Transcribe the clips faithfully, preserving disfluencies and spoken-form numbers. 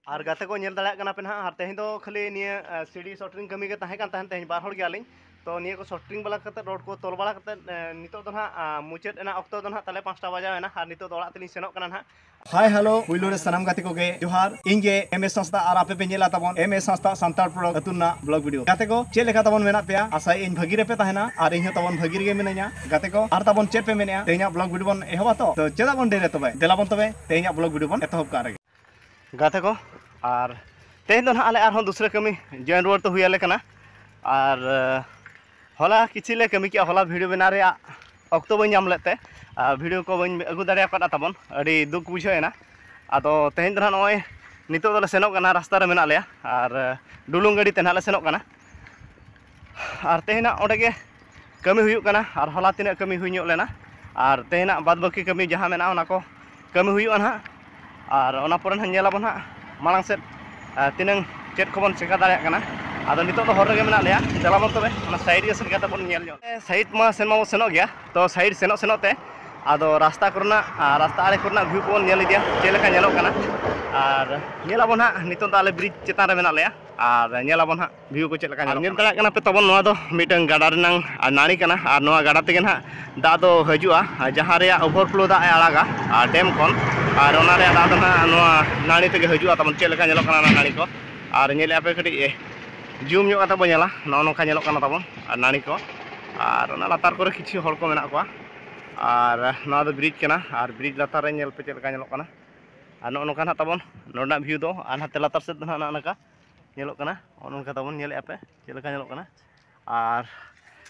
ᱟᱨ ᱜᱟᱛᱮ ᱠᱚ, ᱧᱮᱞ ᱫᱟᱲᱮᱭᱟᱜ ᱠᱟᱱᱟ ᱯᱮ ᱱᱟᱦᱟᱜ, ᱟᱨ ᱛᱮᱦᱮᱧ ᱫᱚ ᱠᱷᱟᱹᱞᱤ ᱱᱤᱭᱟᱹ ᱥᱤᱰᱤ ᱥᱚᱴᱨᱤᱝ ᱠᱟᱹᱢᱤ ᱜᱮ ᱛᱟᱦᱮᱸ ᱠᱟᱱ ᱛᱟᱦᱮᱸᱫ᱾ ᱛᱮᱦᱮᱧ ᱵᱟᱨ ᱦᱚᱲ ᱜᱮᱭᱟᱞᱤᱧ᱾ ᱛᱚ ᱱᱤᱭᱟᱹ ᱠᱚ ᱥᱚᱴᱨᱤᱝ ᱵᱟᱲᱟ ᱠᱟᱛᱮ, ᱨᱚᱰ ᱠᱚ ᱛᱚᱞ ᱵᱟᱲᱟ ᱠᱟᱛᱮ, ᱱᱤᱛᱚᱜ ᱫᱚ ᱱᱟᱦᱟᱜ ᱢᱩᱪᱟᱹᱫ ᱨᱮᱱᱟᱜ ᱚᱠᱛᱚ ᱫᱚ ᱱᱟᱦᱟᱜ ᱛᱟᱞᱮ ᱯᱟᱸᱪᱴᱟ ᱵᱟᱡᱟᱣ ᱮᱱᱟ, ᱟᱨ ᱱᱤᱛᱚᱜ ᱫᱚ ᱚᱲᱟᱜ ᱛᱮᱞᱤᱧ ᱥᱮᱱᱚᱜ ᱠᱟᱱᱟ ᱱᱟᱦᱟᱜ᱾ ᱦᱟᱭ ᱦᱮᱞᱳ, ᱯᱩᱭᱞᱩ ᱨᱮ ᱥᱟᱱᱟᱢ ᱜᱟᱛᱮ ᱠᱚᱜᱮ ᱡᱚᱦᱟᱨ᱾ ᱤᱧ ᱜᱮ ᱮᱢ ᱮᱥ ᱦᱟᱸᱥᱫᱟ, ᱟᱨ ᱟᱯᱮ ᱯᱮ ᱧᱮᱞᱟ ᱛᱟᱵᱚᱱ ᱮᱢ ᱮᱥ ᱦᱟᱸᱥᱫᱟ ᱥᱟᱱᱛᱟᱲ ᱯᱨᱚᱰᱟᱠᱴ ᱟᱹᱛᱩ ᱨᱮᱱᱟᱜ ᱵᱞᱚᱜ ᱵᱷᱤᱰᱤᱭᱳ᱾ ᱜᱟᱛᱮ ᱠᱚ, ᱪᱮᱫ ᱞᱮᱠᱟ ᱛᱟᱵᱚᱱ ᱢᱮᱱᱟᱜ ᱯᱮᱭᱟ? ᱟᱥᱟᱭᱟᱹᱧ ᱵᱷᱟᱹᱜᱤ ᱨᱮᱯᱮ ᱛᱟᱦᱮᱱᱟ, ᱟᱨ ᱤᱧ ᱦᱚᱸ ᱛᱟᱵᱚᱱ ᱵᱷᱟᱹᱜᱤ ᱨᱮᱜᱮ ᱢᱤᱱᱟᱹᱧᱟ᱾ ᱜᱟᱛᱮ ᱠᱚ, ᱟᱨ ᱛᱟᱵᱚᱱ ᱪᱮᱫ ᱯᱮ ᱢᱮᱱᱮᱜᱼᱟ? ᱛᱮᱦᱮᱧᱟᱜ ᱵᱞᱚᱜ ᱵᱷᱤᱰᱤᱭᱳ ᱵᱚᱱ ᱮᱦᱚᱵᱟ ᱛᱚ? ᱛᱚ ᱪᱮᱫᱟᱜ ᱵᱚᱱ ᱰᱮᱨᱤᱭᱟ ᱛᱚᱵᱮ? ᱫᱮᱞᱟ ᱵᱚᱱ ᱛᱚᱵᱮ ᱛᱮᱦᱮᱧᱟᱜ ᱵᱞᱚᱜ ᱵᱷᱤᱰᱤᱭᱳ ᱵᱚᱱ ᱮᱛᱚᱦᱚᱵ ᱠᱟᱜ ᱨᱮᱜᱮ᱾ ᱜᱟᱛᱮ ᱠᱚ, ᱟᱨ ᱛᱮᱦᱮᱧ ᱫᱚ ᱱᱟᱦᱟᱜ ᱟᱞᱮ ᱟᱨᱦᱚᱸ ᱫᱩᱥᱨᱟᱹ ᱠᱟᱹᱢᱤ ᱡᱚᱭᱮᱱ ᱨᱩᱣᱟᱹᱲ ᱛᱮ ᱦᱩᱭ ᱟᱞᱮ ᱠᱟᱱᱟ᱾ ᱟᱨ, ᱟᱸ, ᱦᱚᱞᱟ ᱠᱤᱪᱷᱤ ᱞᱮ ᱠᱟᱹᱢᱤ ᱠᱮᱜᱼᱟ, ᱦᱚᱞᱟ ᱵᱷᱤᱰᱤᱭᱳ ᱵᱮᱱᱟᱣ ᱨᱮᱭᱟᱜ ᱚᱠᱛᱚ ᱵᱟᱹᱧ ᱧᱟᱢ ᱞᱮᱫ ᱛᱮ, ᱟᱨ ᱵᱷᱤᱰᱤᱭᱳ ᱠᱚ ᱵᱟᱹᱧ ᱟᱹᱜᱩ ᱫᱟᱲᱮ ᱟᱠᱟᱫᱼᱟ ᱛᱟᱵᱚᱱ, ᱟᱹᱰᱤ ᱫᱩᱠ ᱵᱩᱡᱷᱟᱹᱣ ᱮᱱᱟ᱾ ᱟᱫᱚ ᱛᱮᱦᱮᱧ ᱫᱚ ᱱᱟᱦᱟᱜ ᱱᱚᱜᱼᱚᱭ ᱱᱤᱛᱚᱜ ᱫᱚᱞᱮ ᱥᱮᱱᱚᱜ ᱠᱟᱱᱟ, ᱨᱟᱥᱛᱟ ᱨᱮ ᱢᱮᱱᱟᱜ ᱞᱮᱭᱟ, ᱟᱨ, ᱟᱸ, ᱰᱩᱞᱩᱝ ᱜᱟᱹᱰᱤ ᱛᱮ ᱱᱟᱦᱟᱜ ᱞᱮ ᱥᱮᱱᱚᱜ ᱠᱟᱱᱟ᱾ ᱟᱨ ᱛᱮᱦᱮᱧᱟᱜ ᱚᱸᱰᱮ ᱜᱮ ᱠᱟᱹᱢᱤ ᱦᱩᱭᱩᱜ ᱠᱟᱱᱟ, ᱟᱨ ᱦᱚᱞᱟ ᱛᱤᱱᱟᱹᱜ ᱠᱟᱹᱢᱤ ᱦᱩᱭ ᱧᱚᱜ ᱞᱮᱱᱟ, ᱟᱨ ᱛᱮᱦᱮᱧᱟᱜ ᱵᱟᱫᱽ ᱵᱟᱹᱠᱤ ᱠᱟᱹᱢᱤ ᱡᱟᱦᱟᱸ ᱢᱮᱱᱟᱜᱼᱟ, ᱚᱱᱟ ᱠᱚ ᱠᱟᱹᱢᱤ ᱦᱩᱭᱩᱜᱼᱟ ᱱᱟᱦᱟᱜ᱾ ᱟᱨ ᱚᱱᱟ ᱯᱚᱨᱮ ᱱᱟᱦᱟᱜ ᱧᱮᱞ ᱟᱵᱚᱱ ᱱᱟᱦᱟᱜ ᱢᱟᱲᱟᱝ ᱥᱮᱫ, ᱟᱨ ᱛᱤᱱᱟᱹᱝ ᱪᱮᱫ ᱠᱚᱵᱚᱱ ᱪᱮᱠᱟ ᱫᱟᱲᱮᱭᱟᱜ ᱠᱟᱱᱟ᱾ ᱟᱫᱚ ᱱᱤᱛᱚᱜ ᱫᱚ ᱦᱚᱨ ᱨᱮᱜᱮ ᱢᱮᱱᱟᱜ ᱞᱮᱭᱟ, ᱫᱮᱞᱟ ᱵᱚᱱ ᱛᱚᱵᱮ ᱚᱱᱟ ᱥᱟᱭᱤᱰ ᱜᱮ ᱥᱮᱱ ᱠᱟᱛᱮ ᱵᱚᱱ ᱧᱮᱞ ᱧᱚᱜ᱾ ᱥᱟᱭᱤᱰ ᱢᱟ ᱥᱮᱱ ᱢᱟᱵᱚᱱ ᱥᱮᱱᱚᱜ ᱜᱮᱭᱟ, ᱛᱚ ᱥᱟᱭᱤᱰ ᱥᱮᱱᱚᱜ ᱥᱮᱱᱚᱜ ᱛᱮ ᱟᱫᱚ ᱨᱟᱥᱛᱟ ᱠᱚᱨᱮᱱᱟᱜ, ᱟᱨ ᱨᱟᱥᱛᱟ ᱟᱲᱮ ᱠᱚᱨᱮᱱᱟᱜ ᱵᱷᱤᱭᱩ ᱠᱚᱵᱚᱱ ᱧᱮᱞ ᱤᱫᱤᱭᱟ, ᱪᱮᱫ ᱞᱮᱠᱟ ᱧᱮᱞᱚᱜ ᱠᱟᱱᱟ᱾ ᱟᱨ ᱧᱮᱞ ᱟᱵᱚᱱ ᱦᱟᱸᱜ, ᱱᱤᱛᱚᱜ ᱫᱚ ᱟᱞᱮ ᱵᱨᱤᱡᱽ ᱪᱮᱛᱟᱱ ᱨᱮ ᱢᱮᱱᱟᱜ ᱞᱮᱭᱟ, ᱟᱨ ᱧᱮᱞ ᱟᱵᱚᱱ ᱦᱟᱸᱜ ᱵᱷᱤᱭᱩ ᱠᱚ ᱪᱮᱫ ᱞᱮᱠᱟ ᱧᱮᱞᱚᱜ ᱠᱟᱱᱟ᱾ ᱧᱮᱞ ᱫᱟᱲᱮᱭᱟᱜ ᱠᱟᱱᱟ ᱯᱮ ᱛᱟᱵᱚᱱ, ᱱᱚᱣᱟ ᱫᱚ ᱢᱤᱫᱴᱟᱝ ᱜᱟᱰᱟ ᱨᱮᱱᱟᱝ, ᱟᱨ, ᱱᱟᱹᱲᱤ ᱠᱟᱱᱟ, ᱟᱨ ᱱᱚᱣᱟ ᱜᱟᱰᱟ ᱛᱮᱜᱮ ᱱᱟᱦᱟᱜ ᱫᱟᱜ ᱫᱚ ᱦᱤᱡᱩᱜᱼᱟ, ᱟᱨ ᱡᱟᱦᱟᱸ ᱨᱮᱭᱟᱜ ᱳᱵᱷᱟᱨᱯᱷᱞᱳ ᱫᱟᱜ ᱮ ᱟᱲᱟᱜᱟ, ᱟᱨ, ᱰᱮᱢ ᱠᱷᱚᱱ, ᱟᱨ ᱚᱱᱟ ᱨᱮᱭᱟᱜ ᱫᱟᱜ ᱫᱚ ᱱᱟᱦᱟᱜ ᱱᱚᱣᱟ ᱱᱟᱹᱲᱤ ᱛᱮᱜᱮ ᱦᱤᱡᱩᱜᱼᱟ ᱛᱟᱵᱚᱱ᱾ ᱪᱮᱫ ᱞᱮᱠᱟ ᱧᱮᱞᱚᱜ ᱠᱟᱱᱟ ᱚᱱᱟ ᱱᱟᱹᱲᱤ ᱠᱚ, ᱟᱨ ᱧᱮᱞᱮᱫᱼᱟ ᱯᱮ ᱠᱟᱹᱴᱤᱡ, ᱮ, ᱡᱩᱢ ᱧᱚᱜ ᱠᱟᱛᱮ ᱵᱚᱱ ᱧᱮᱞᱟ, ᱱᱚᱜᱼᱚ ᱱᱚᱝᱠᱟ ᱧᱮᱞᱚᱜ ᱠᱟᱱᱟ ᱛᱟᱵᱚᱱ, ᱟᱨ, ᱱᱟᱹᱲᱤ ᱠᱚ, ᱟᱨ ᱚᱱᱟ ᱞᱟᱛᱟᱨ ᱠᱚᱨᱮ ᱠᱤᱪᱷᱩ ᱦᱚᱲ ᱠᱚ ᱢᱮᱱᱟᱜ ᱠᱚᱣᱟ, ᱟᱨ ᱱᱚᱣᱟ ᱫᱚ ᱵᱨᱤᱡᱽ ᱠᱟᱱᱟ, ᱟᱨ ᱵᱨᱤᱡᱽ ᱞᱟᱛᱟᱨ ᱨᱮ ᱧᱮᱞ ᱯᱮ ᱪᱮᱫ ᱞᱮᱠᱟ ᱧᱮᱞᱚᱜ ᱠᱟᱱᱟ᱾ ᱟᱨ ᱱᱚᱜᱼᱚ ᱱᱚᱝᱠᱟ ᱱᱟᱦᱟᱜ ᱛᱟᱵᱚᱱ ᱱᱚᱰᱮᱱᱟᱜ ᱵᱷᱤᱭᱩ ᱫᱚ, ᱟᱨ ᱱᱟᱛᱮ ᱞᱟᱛᱟᱨ ᱥᱮᱫ ᱫᱚ ᱱᱟᱦᱟᱜ ᱱᱚᱜᱼᱚ ᱱᱚᱝᱠᱟ ᱧᱮᱞᱚᱜ ᱠᱟᱱᱟ᱾ ᱱᱚᱜᱼᱚ ᱱᱚᱝᱠᱟ ᱛᱟᱵᱚᱱ ᱧᱮᱞᱮᱫᱼᱟ ᱯᱮ ᱪᱮᱫ ᱞᱮᱠᱟ ᱧᱮᱞᱚᱜ ᱠᱟᱱᱟ᱾ ᱟᱨ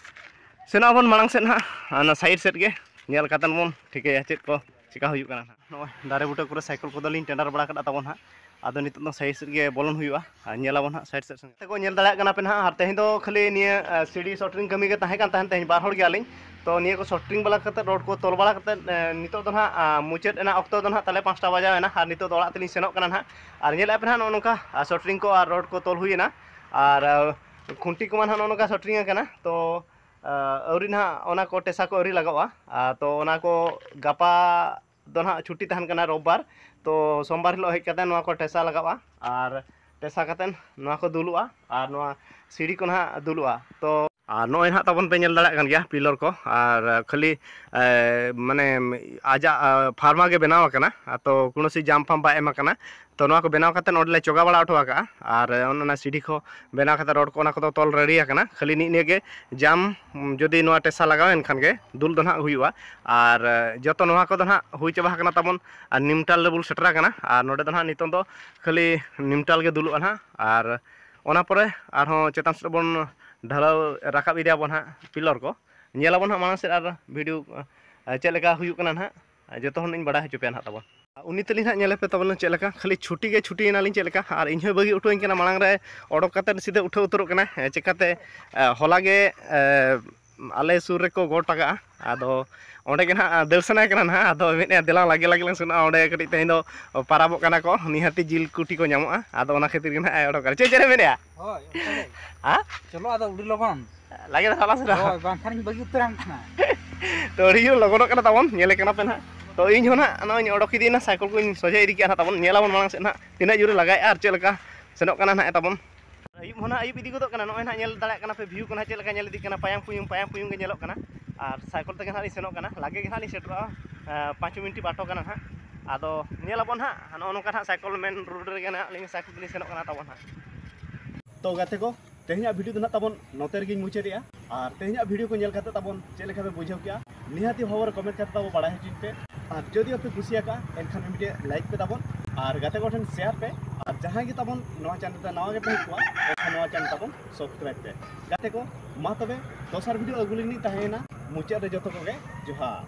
ᱥᱮᱱᱚᱜ ᱟᱵᱚᱱ ᱢᱟᱲᱟᱝ ᱥᱮᱫ ᱱᱟᱦᱟᱜ, ᱚᱱᱟ ᱥᱟᱭᱤᱰ ᱥᱮᱫ ᱜᱮ ᱧᱮᱞ ᱠᱟᱛᱮᱫ ᱵᱚᱱ ᱴᱷᱤᱠᱟᱹᱭᱟ ᱪᱮᱫ ᱠᱚ ᱪᱮᱠᱟ ᱦᱩᱭᱩᱜ ᱠᱟᱱᱟ ᱱᱟᱦᱟᱜ᱾ ᱱᱚᱜᱼᱚᱭ ᱫᱟᱨᱮ ᱵᱩᱴᱟᱹ ᱠᱚᱨᱮ ᱥᱟᱭᱠᱮᱞ ᱠᱚᱫᱚ ᱞᱤᱧ ᱴᱮᱸᱰᱟᱨ ᱵᱟᱲᱟ ᱠᱟᱜᱼᱟ ᱛᱟᱵᱚᱱ ᱦᱟᱸᱜ᱾ ᱟᱫᱚ ᱱᱤᱛᱚᱜ ᱫᱚ ᱥᱟᱭᱤᱰ ᱥᱮᱫ ᱜᱮ ᱵᱚᱞᱚᱱ ᱦᱩᱭᱩᱜᱼᱟ, ᱟᱨ ᱧᱮᱞ ᱟᱵᱚᱱ ᱦᱟᱸᱜ ᱥᱟᱭᱤᱰ ᱥᱮᱫ ᱥᱮᱱ᱾ ᱜᱟᱛᱮ ᱠᱚ, ᱧᱮᱞ ᱫᱟᱲᱮᱭᱟᱜ ᱠᱟᱱᱟ ᱯᱮ ᱱᱟᱦᱟᱜ, ᱟᱨ ᱛᱮᱦᱮᱧ ᱫᱚ ᱠᱷᱟᱹᱞᱤ ᱱᱤᱭᱟᱹ, ᱟᱸ, ᱥᱤᱰᱤ ᱥᱚᱴᱨᱤᱝ ᱠᱟᱹᱢᱤ ᱜᱮ ᱛᱟᱦᱮᱸ ᱠᱟᱱ ᱛᱟᱦᱮᱸᱫ᱾ ᱛᱮᱦᱮᱧ ᱵᱟᱨ ᱦᱚᱲ ᱜᱮᱭᱟᱞᱤᱧ᱾ ᱛᱚ ᱱᱤᱭᱟᱹ ᱠᱚ ᱥᱚᱴᱨᱤᱝ ᱵᱟᱲᱟ ᱠᱟᱛᱮᱫ, ᱨᱚᱰ ᱠᱚ ᱛᱚᱞ ᱵᱟᱲᱟ ᱠᱟᱛᱮᱫ, ᱮᱸ, ᱱᱤᱛᱚᱜ ᱫᱚ ᱱᱟᱦᱟᱜ, ᱟᱸ, ᱢᱩᱪᱟᱹᱫ ᱨᱮᱱᱟᱜ ᱚᱠᱛᱚ ᱫᱚ ᱱᱟᱦᱟᱜ ᱛᱟᱞᱮ ᱯᱟᱸᱪᱴᱟ ᱵᱟᱡᱟᱣ ᱮᱱᱟ, ᱟᱨ ᱱᱤᱛᱚᱜ ᱫᱚ ᱚᱲᱟᱜ ᱛᱮᱞᱤᱧ ᱥᱮᱱᱚᱜ ᱠᱟᱱᱟ ᱱᱟᱦᱟᱜ᱾ ᱟᱨ ᱧᱮᱞᱮᱫ ᱯᱮ ᱱᱟᱦᱟᱜ ᱱᱚᱜᱼᱚ ᱱᱚᱝᱠᱟ, ᱟᱸ, ᱥᱚᱴᱨᱤᱝ ᱠᱚ ᱟᱨ ᱨᱚᱰ ᱠᱚ ᱛᱚᱞ ᱦᱩᱭᱮᱱᱟ, ᱟᱨ, ᱟᱸ, ᱠᱷᱩᱱᱴᱤ ᱠᱚᱢᱟ ᱱᱟᱦᱟᱜ ᱱᱚᱜᱼᱚ ᱱᱚᱝᱠᱟ ᱥᱚᱴᱨᱤᱝ ᱟᱠᱟᱱᱟ᱾ ᱛᱚ, ᱟᱸ, ᱟᱹᱣᱨᱤ ᱱᱟᱦᱟᱜ ᱚᱱᱟ ᱠᱚ ᱴᱮᱥᱟ ᱠᱚ ᱟᱹᱣᱨᱤ ᱞᱟᱜᱟᱜᱼᱟ᱾ ᱟᱸ, ᱛᱚ ᱚᱱᱟ ᱠᱚ ᱜᱟᱯᱟ ᱫᱚ ᱱᱟᱦᱟᱜ ᱪᱷᱩᱴᱤ ᱛᱟᱦᱮᱱ ᱠᱟᱱᱟ ᱨᱳᱵᱵᱟᱨ᱾ ᱛᱚ ᱥᱳᱢᱵᱟᱨ ᱦᱤᱞᱳᱜ ᱦᱮᱡ ᱠᱟᱛᱮ ᱱᱚᱣᱟ ᱠᱚ ᱴᱮᱥᱟ ᱞᱟᱜᱟᱜᱼᱟ, ᱟᱨ ᱴᱮᱥᱟ ᱠᱟᱛᱮ ᱱᱚᱣᱟ ᱠᱚ ᱫᱩᱞᱩᱜᱼᱟ, ᱟᱨ ᱱᱚᱣᱟ ᱥᱤᱲᱤ ᱠᱚ ᱱᱟᱦᱟᱜ ᱫᱩᱞᱩᱜᱼᱟ᱾ ᱛᱚ ᱟᱨ ᱱᱚᱜᱼᱚᱭ ᱱᱟᱦᱟᱜ ᱛᱟᱵᱚᱱ ᱯᱮ ᱧᱮᱞ ᱫᱟᱲᱮᱭᱟᱜ ᱠᱟᱱ ᱜᱮᱭᱟ ᱯᱤᱞᱚᱨ ᱠᱚ, ᱟᱨ ᱠᱷᱟᱹᱞᱤ ᱮ, ᱢᱟᱱᱮ ᱟᱡᱟᱜ ᱮ, ᱯᱷᱟᱨᱢᱟ ᱜᱮ ᱵᱮᱱᱟᱣ ᱟᱠᱟᱱᱟ, ᱛᱚ ᱠᱳᱱᱳ ᱥᱤ ᱡᱟᱢ ᱯᱷᱟᱢ ᱵᱟᱭ ᱮᱢ ᱟᱠᱟᱱᱟ᱾ ᱛᱚ ᱱᱚᱣᱟ ᱠᱚ ᱵᱮᱱᱟᱣ ᱠᱟᱛᱮ ᱱᱚᱸᱰᱮ ᱞᱮ ᱪᱚᱜᱟ ᱵᱟᱲᱟ ᱦᱚᱴᱚ ᱟᱠᱟᱜᱼᱟ, ᱟᱨ ᱚᱱ- ᱚᱱᱟ ᱥᱤᱲᱤ ᱠᱚ ᱵᱮᱱᱟᱣ ᱠᱟᱛᱮ ᱨᱚᱰ ᱠᱚ ᱚᱱᱟ ᱠᱚᱫᱚ ᱛᱚᱞ ᱨᱮᱰᱤ ᱟᱠᱟᱱᱟ᱾ ᱠᱷᱟᱹᱞᱤ ᱱᱤᱜ ᱱᱤᱭᱟᱹ ᱜᱮ ᱡᱟᱢ, ᱩᱢ, ᱡᱩᱫᱤ ᱱᱚᱣᱟ ᱴᱮᱥᱟ ᱞᱟᱜᱟᱣ ᱮᱱ ᱠᱷᱟᱱ ᱜᱮ ᱫᱩᱞ ᱫᱚ ᱱᱟᱦᱟᱜ ᱦᱩᱭᱩᱜᱼᱟ᱾ ᱟᱨ ᱮ, ᱡᱚᱛᱚ ᱱᱚᱣᱟ ᱠᱚᱫᱚ ᱱᱟᱦᱟᱜ ᱦᱩᱭ ᱪᱟᱵᱟ ᱟᱠᱟᱱᱟ ᱛᱟᱵᱚᱱ, ᱟᱨ ᱱᱤᱢᱴᱟᱞ ᱨᱮᱵᱚᱱ ᱥᱮᱴᱮᱨ ᱟᱠᱟᱱᱟ᱾ ᱟᱨ ᱱᱚᱸᱰᱮ ᱫᱚ ᱱᱟᱦᱟᱜ ᱱᱤᱛᱚᱝ ᱫᱚ ᱠᱷᱟᱹᱞᱤ ᱱᱤᱢᱴᱟᱞ ᱜᱮ ᱫᱩᱞᱩᱜᱼᱟ ᱱᱟᱦᱟᱜ, ᱟᱨ ᱚᱱᱟ ᱯᱚᱨᱮ ᱟᱨᱦᱚᱸ ᱪᱮᱛᱟᱱ ᱥᱮᱫ ᱵᱚᱱ ᱰᱷᱟᱞᱟᱣ ᱨᱟᱠᱟᱵ ᱤᱫᱤᱭᱟ ᱵᱚᱱ ᱦᱟᱸᱜ ᱯᱤᱞᱚᱨ ᱠᱚ᱾ ᱧᱮᱞ ᱟᱵᱚᱱ ᱦᱟᱸᱜ ᱢᱟᱲᱟᱝ ᱥᱮᱫ ᱟᱨ ᱵᱷᱤᱰᱤᱭᱳ, ᱟ, ᱪᱮᱫ ᱞᱮᱠᱟ ᱦᱩᱭᱩᱜ ᱠᱟᱱᱟ ᱱᱟᱦᱟᱜ, ᱡᱚᱛᱚ ᱦᱚᱲ ᱤᱧ ᱵᱟᱲᱟᱭ ᱦᱚᱪᱚ ᱯᱮᱭᱟ ᱱᱟᱦᱟᱜ ᱛᱟᱵᱚᱱ᱾ ᱩᱱᱤ ᱛᱟᱹᱞᱤᱧ ᱦᱟᱸᱜ ᱧᱮᱞᱮ ᱯᱮ ᱛᱟᱵᱚᱱ ᱪᱮᱫ ᱞᱮᱠᱟ, ᱠᱷᱟᱹᱞᱤ ᱪᱷᱩᱴᱤ ᱜᱮ ᱪᱷᱩᱴᱤ ᱮᱱᱟᱞᱤᱧ ᱪᱮᱫ ᱞᱮᱠᱟ, ᱟᱨ ᱤᱧ ᱦᱚᱸᱭ ᱵᱟᱹᱜᱤ ᱦᱚᱴᱚ ᱟᱹᱧ ᱠᱟᱱᱟ ᱢᱟᱲᱟᱝ ᱨᱮ ᱚᱰᱚᱠ ᱠᱟᱛᱮᱫ ᱥᱤᱫᱷᱟᱹ ᱩᱴᱷᱟᱹᱣ ᱩᱛᱟᱹᱨᱚᱜ ᱠᱟᱱᱟ᱾ ᱦᱮᱸ, ᱪᱮᱠᱟᱛᱮ, ᱟ, ᱦᱚᱞᱟ ᱜᱮ, ᱟ, ᱟᱞᱮ ᱥᱩᱨ ᱨᱮᱠᱚ ᱜᱚᱴ ᱟᱠᱟᱜᱼᱟ, ᱟᱫᱚ ᱚᱸᱰᱮ ᱜᱮ ᱱᱟᱦᱟᱜ ᱫᱟᱹᱲ ᱥᱟᱱᱟᱭᱮ ᱠᱟᱱᱟ ᱱᱟᱦᱟᱜ, ᱟᱫᱚ ᱢᱮᱱᱮᱫᱼᱟ ᱫᱮᱞᱟ ᱞᱟᱜᱮ ᱞᱟᱜᱮ ᱞᱟᱝ ᱥᱮᱱᱚᱜᱼᱟ, ᱚᱸᱰᱮ ᱠᱟᱹᱴᱤᱡ ᱛᱮᱦᱮᱧ ᱫᱚ ᱯᱟᱨᱟᱵᱚᱜ ᱠᱟᱱᱟ ᱠᱚ, ᱱᱤᱦᱟᱹᱛᱤ ᱡᱤᱞ ᱠᱩᱴᱤ ᱠᱚ ᱧᱟᱢᱚᱜᱼᱟ, ᱟᱫᱚ ᱚᱱᱟ ᱠᱷᱟᱹᱛᱤᱨ ᱜᱮ ᱱᱟᱦᱟᱜ ᱮ ᱚᱰᱚᱠ ᱠᱟᱱᱟ᱾ ᱪᱮᱫ ᱪᱮᱫ ᱮ ᱢᱮᱱᱮᱫᱼᱟ? ᱦᱳᱭ, ᱚᱱᱠᱟ ᱜᱮ᱾ ᱦᱮᱸ? ᱪᱚᱞᱚ ᱟᱫᱚ ᱩᱰᱤ ᱞᱚᱜᱚᱱ᱾ ᱞᱟᱜᱮ ᱫᱷᱟᱨᱟ ᱥᱮ ᱦᱳᱭ, ᱵᱟᱝᱠᱷᱟᱱᱤᱧ ᱵᱟᱹᱜᱤ ᱩᱛᱟᱹᱨᱟᱢ ᱠᱟᱱᱟ᱾ ᱛᱚ ᱟᱹᱰᱤ ᱡᱳᱨ ᱞᱚᱜᱚᱱᱚᱜ ᱠᱟᱱᱟ ᱛᱟᱵᱚᱱ, ᱧᱮᱞᱮ ᱠᱟᱱᱟ ᱯᱮ ᱱᱟᱦᱟᱜ᱾ ᱛᱚ ᱤᱧ ᱦᱚᱸ ᱱᱟᱦᱟᱜ ᱱᱚᱜᱼᱚᱭ ᱤᱧ ᱚᱰᱚᱠ ᱤᱫᱤᱭᱮᱱᱟ, ᱥᱟᱭᱠᱮᱞ ᱠᱚᱧ ᱥᱚᱡᱷᱮ ᱤᱫᱤ ᱠᱮᱜᱼᱟ ᱱᱟᱦᱟᱜ ᱛᱟᱵᱚᱱ, ᱧᱮᱞᱟᱵᱚᱱ ᱢᱟᱲᱟᱝ ᱥᱮᱫ ᱱᱟᱦᱟᱜ ᱛᱤᱱᱟᱹᱜ ᱡᱳᱨᱮ ᱞᱟᱜᱟᱭᱮᱜᱼᱟ ᱟᱨ ᱪᱮᱫ ᱞᱮᱠᱟ ᱥᱮᱱᱚᱜ ᱠᱟᱱᱟ ᱱᱟᱦᱟᱜ ᱛᱟᱵᱚᱱ᱾ ᱟᱹᱭᱩᱵ ᱦᱚᱸ ᱱᱟᱦᱟᱜ ᱟᱹᱭᱩᱵ ᱤᱫᱤ ᱜᱚᱫᱚᱜ ᱠᱟᱱᱟ, ᱱᱚᱜᱼᱚᱭ ᱱᱟᱦᱟᱜ ᱧᱮᱞ ᱫᱟᱲᱮᱭᱟᱜ ᱠᱟᱱᱟ ᱯᱮ ᱵᱷᱤᱭᱩ ᱠᱚ ᱱᱟᱦᱟᱜ ᱪᱮᱫ ᱞᱮᱠᱟ ᱧᱮᱞ ᱤᱫᱤᱜ ᱠᱟᱱᱟ, ᱯᱟᱭᱟᱝ ᱯᱩᱭᱩᱝ ᱯᱟᱭᱟᱝ ᱯᱩᱭᱩᱝ ᱜᱮ ᱧᱮᱞᱚᱜ ᱠᱟᱱᱟ᱾ ᱟᱨ ᱥᱟᱭᱠᱮᱞ ᱛᱮᱜᱮ ᱱᱟᱦᱟᱜ ᱞᱤᱧ ᱥᱮᱱᱚᱜ ᱠᱟᱱᱟ, ᱞᱟᱜᱮ ᱜᱮ ᱱᱟᱦᱟᱜ ᱞᱤᱧ ᱥᱮᱴᱮᱨᱚᱜᱼᱟ, ᱮᱸ, ᱯᱟᱸᱪ ᱢᱤᱱᱤᱴ ᱵᱟᱴᱚ ᱠᱟᱱᱟ ᱱᱟᱦᱟᱜ᱾ ᱟᱫᱚ ᱧᱮᱞᱟᱵᱚᱱ ᱦᱟᱸᱜ ᱱᱚᱜᱼᱚ ᱱᱚᱝᱠᱟ ᱱᱟᱦᱟᱜ ᱥᱟᱭᱠᱮᱞ ᱢᱮᱱ ᱨᱳᱰ ᱨᱮᱜᱮ ᱱᱟᱦᱟᱜ ᱞᱤᱧ ᱥᱟᱭᱠᱮᱞ ᱛᱮᱞᱤᱧ ᱥᱮᱱᱚᱜ ᱠᱟᱱᱟ ᱛᱟᱵᱚᱱ ᱦᱟᱸᱜ᱾ ᱛᱚ ᱜᱟᱛᱮ ᱠᱚ, ᱛᱮᱦᱮᱧᱟᱜ ᱵᱷᱤᱰᱤᱭᱳ ᱫᱚ ᱱᱟᱜ ᱛᱟᱵᱚᱱ ᱱᱚᱛᱮ ᱨᱮᱜᱮᱧ ᱢᱩᱪᱟᱹᱫᱮᱜᱼᱟ᱾ ᱟᱨ ᱛᱮᱦᱮᱧᱟᱜ ᱵᱷᱤᱰᱤᱭᱳ ᱠᱚ ᱧᱮᱞ ᱠᱟᱛᱮ ᱛᱟᱵᱚᱱ ᱪᱮᱫ ᱞᱮᱠᱟ ᱯᱮ ᱵᱩᱡᱷᱟᱹᱣ ᱠᱮᱜᱼᱟ, ᱱᱤᱦᱟᱹᱛᱤ ᱦᱚᱵᱚᱨ ᱠᱚᱢᱮᱱᱴ ᱠᱟᱛᱮ ᱛᱟᱵᱚ ᱵᱟᱲᱟᱭ ᱦᱚᱪᱚᱧ ᱯᱮ᱾ ᱟᱨ ᱡᱩᱫᱤ ᱯᱮ ᱠᱩᱥᱤᱭᱟᱠᱟᱜᱼᱟ, ᱮᱱᱠᱷᱟᱱ ᱢᱤᱫᱴᱮᱡ ᱞᱟᱭᱤᱠ ᱯᱮ ᱛᱟᱵᱚᱱ, ᱟᱨ ᱜᱟᱛᱮ ᱠᱚᱴᱷᱮᱱ ᱥᱮᱭᱟᱨ ᱯᱮ᱾ ᱟᱨ ᱡᱟᱦᱟᱸᱭ ᱜᱮ ᱛᱟᱵᱚᱱ ᱱᱚᱣᱟ ᱪᱮᱱᱮᱞ ᱨᱮ ᱱᱟᱣᱟ ᱜᱮ ᱯᱮ ᱦᱮᱡ ᱠᱚᱜᱼᱟ, ᱮᱱᱠᱷᱟᱱ ᱱᱚᱣᱟ ᱪᱮᱱᱮᱞ ᱛᱟᱵᱚᱱ ᱥᱟᱵᱥᱠᱨᱟᱭᱤᱵ ᱯᱮ᱾ ᱜᱟᱛᱮ ᱠᱚ, ᱢᱟ ᱛᱚᱵᱮ ᱫᱚᱥᱟᱨ ᱵᱷᱤᱰᱤᱭᱳ ᱟᱹᱜᱩ ᱞᱟᱹᱜᱤᱫ ᱤᱧ ᱛᱟᱦᱮᱸᱭᱮᱱᱟ᱾ ᱢᱩᱪᱟᱹᱫ ᱨᱮ ᱡᱚᱛᱚ ᱠᱚᱜᱮ ᱡᱚᱦᱟᱨ᱾